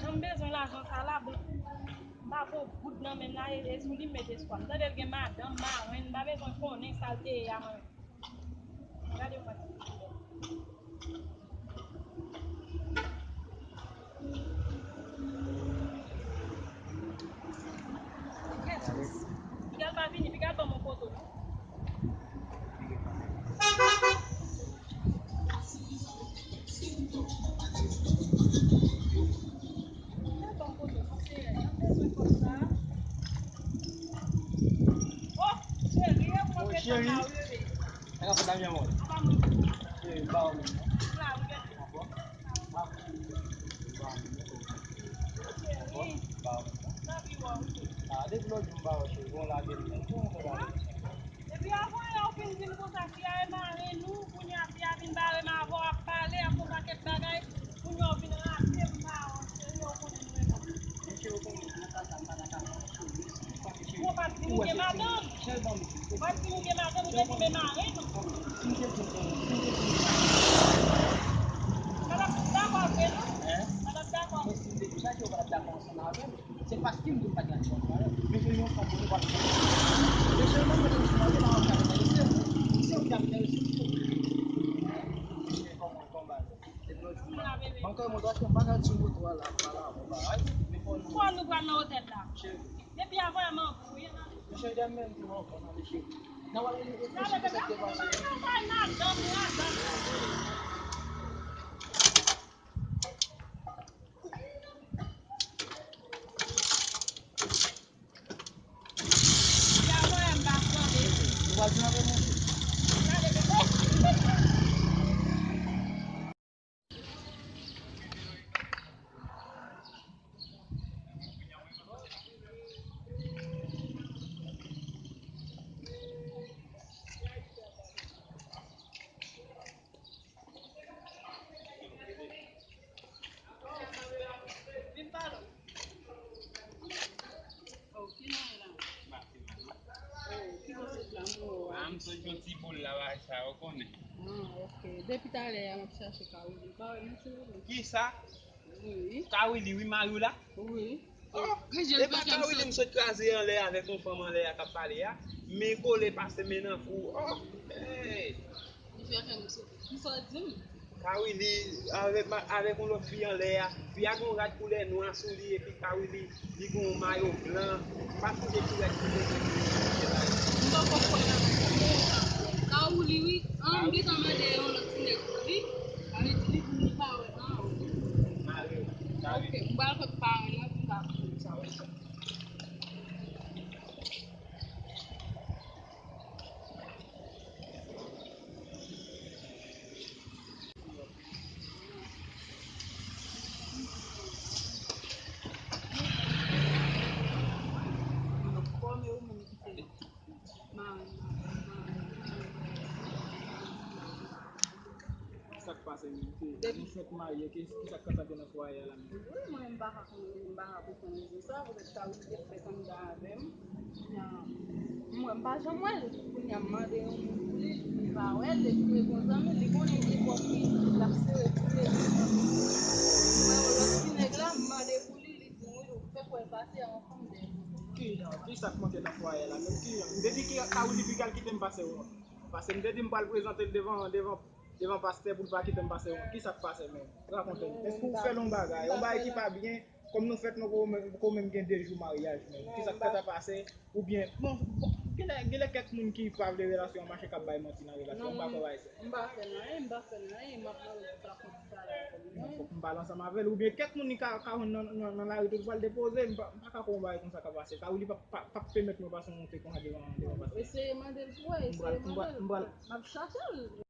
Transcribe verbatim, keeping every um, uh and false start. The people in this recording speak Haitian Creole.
Jan m bezwen lajan sa la, bon, m pa gon goud nan men m la, e, e sou li m met espwa m. Tande l gen madanm, marenn, m pa bezwen konnen sa l te ye a, mwen. Gade mwen. Piga l pa vini, piga l ban m yon foto, non? Piga l ban m foto, non, seyè, m bezwen kòb sa. Oh, cheri, e pou mwen fè tan la, wi, bebe. Sa ka fèt la, mi amor? Anba mwen. Cheri, m pa wè menm non. La, wi, bebe. Dakò. Depi lòt jou m pa wè w, cheri, bon lage m nan. Kòman w fè bagay? Depi avan yè w fin di m konsa, fi a e mare nou, kounye a fi a vin bare m avè w ap pale, ap fè yon pakèt bagay, kounye a w vin rate m, m pa wè w, cheri, w konnen m renmen w. Ou pa t di m ou gen madanm. Ou pa t di m ou gen madanm, ou te di men mare nou. Madam dakò vre non? Madam dakò. Se paske m di m pa t gen aksyon nan yo. Men se yon fwa pou nou pa t gen. Men sèlman mwen te di mwen te pa wè sa nan mesye. Se ou ki ap fè yo se ti. Ban kay mwen dwa fè bagay sou moto a la, pa la, pa la. Men fò nou. Fò nou pral nan otèl la. Depi avan m anvi wi. Mesye dèm menm tou ankò nan mesye. Nan wè yon reflechi ki fèk te pase. Ah, m sot yon ti boul la, bagay sa, ou konnen. Ah, ok. Depi talè a, m ap chache Kawili. M pa wè l, non, silvouplè. Kisa? Wi. Kawili, wi, mari w la? Wi. Oh, e pa Kawili m sot kraze anlè avèk yon fanm anlè a k ap pale a. Men kole pase men nan kou. Oh, hey. Misye fè m soufri. Kisa w di m? Kawili avèk ma-, avèk yon lòt fi anlè a. Fi a gen yon rad koulè nwa sou li epi Kawili, li gen yon mayo blan. M pa sonje ki rad ki te gen li. M poko kwè nan sa. Kawili wi. An, m gentan mande yon lòt ti nèg pou li. Sa vle di li di m li pa wè. Ah, ok. Mare, mare. Ok, m pral fè paran nan pou m ka konnen sa wè. Sa k pase menm? Depi nou fèk marye, ki, ki sa k ka tande nan fwaye a la menm? Wi, mwen menm m pa ka konnen, m pa ka konprann rezon sa, poutèt sa wi, li te fèk anndan avè m. Nya, m wè, m pa janm wè l. Kounye a, m mande yon moun pou li, li pa wè l. Epi m gen yon zanmi, li konnen epòk li, l ap sere pou li. M wè yon lòt ti nèg la, m mande pou li, li di m, wi, ou fèk wè l pase a yon fanm dèyè. Ki jan? Ki sa k manke nan fwaye a la menm? Ki jan? M te di ki Kawili piga l kite m pase yon. Paske m te di m pral prezante l devan, devan, devan pastè pou l pa kite m pase yon. Ki sa k pase menm? Rakonte m. Èske w fè l yon bagay? Yon bagay ki pa byen? Kòm nou fèt, nou poko menm, poko menm gen de jou maryaj menm. Ki sa k fèt ap pase? Oubyen, bon, bon, genlè, genlè kèk moun ki pa vle relasyon an mache k ap bay manti nan relasyon. M pa kwè bagay sa. M pa fè l anyen, m pa fè l anyen, m ap mande pou sa konn sa la. Non, fòk m pale ansanm avè l. Oubyen kèk moun li ka, ka jwenn nan, nan, nan lari tout fwa l depoze, m pa, m pa ka kwè yon bagay konsa ka pase. Kawili p ap, p ap, p ap pèmèt mwen pase yon moute konsa devan, devan pastè. Eseye mande l pou wè, eseye mande l. M pral, m pral, m ap chache l.